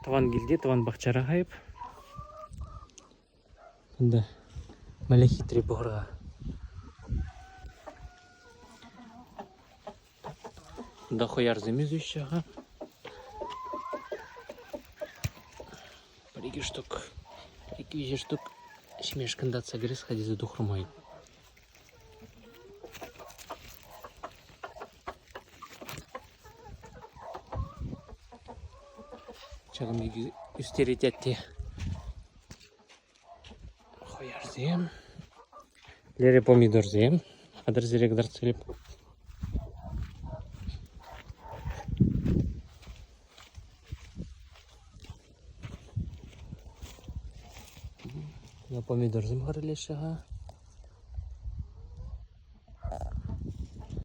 Тӑван килте, тӑван пахчара хайӑп. Кунта мӗнле хитре пӑхӑр-ха. Кунта хӑярсем ӳсеҫҫӗ-ха. Пӗр-икӗ штук, ик-виҫӗ штук ҫимешкӗн татса кӗрес-ха тесе тухрӑм ай. Ҫакӑн пек ӳстерет атте. Хӑярсем. Лере помидорсем. Хатӗрсере кӑтартса илеп. Помидорсем хатӗрлеҫҫӗ-ха.